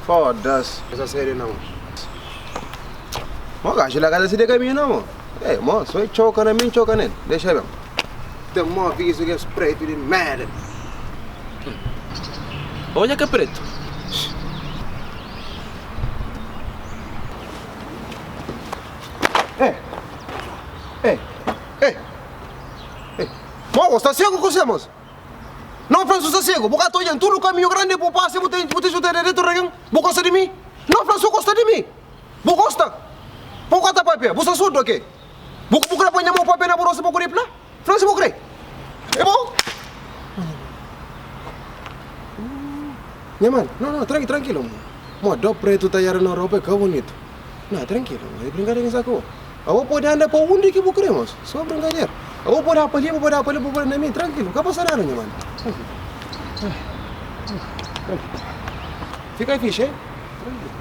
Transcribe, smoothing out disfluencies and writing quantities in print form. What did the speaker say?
Foda-se. Essa série não. Mo gajo lá cada se de caminho não, mo. Ei, mo, só é choca na mim, choca nele. Deixa bem. Tem mo visto que é preto de merda. Olha que preto. Ei. Ei. Ei. Ei. Mo, você está cego com você, moço? Não, Franço, sta cego. Bu ka ta odja-m. Tudu kaminhu grandi bu pasa, bu ten, bu ten juta diretu regen. Bu gosta di mi? Não, Franço, gosta di mi. Bu gosta? Bu ka ta papia. Bu sta surdu, ok? Bu, bu kre poi nha mon papia na bu rostu pa ku ripla? Franço, bu kre? É bom? Nha mano, não, não, tranqui, tranquilo. Mo, do pretu ta yara na ropa é ka bonitu. Não, tranquilo, é brincadeira que ku. Abo pode anda pa undi ki bu kre, moço. Só brincadeira. Abo pode apa li, bu pode apa li, bu pode na mi, tranquilo. Ka pasa nada, nha mano. Tranquilo. Fica fixe, hein? Tranquilo.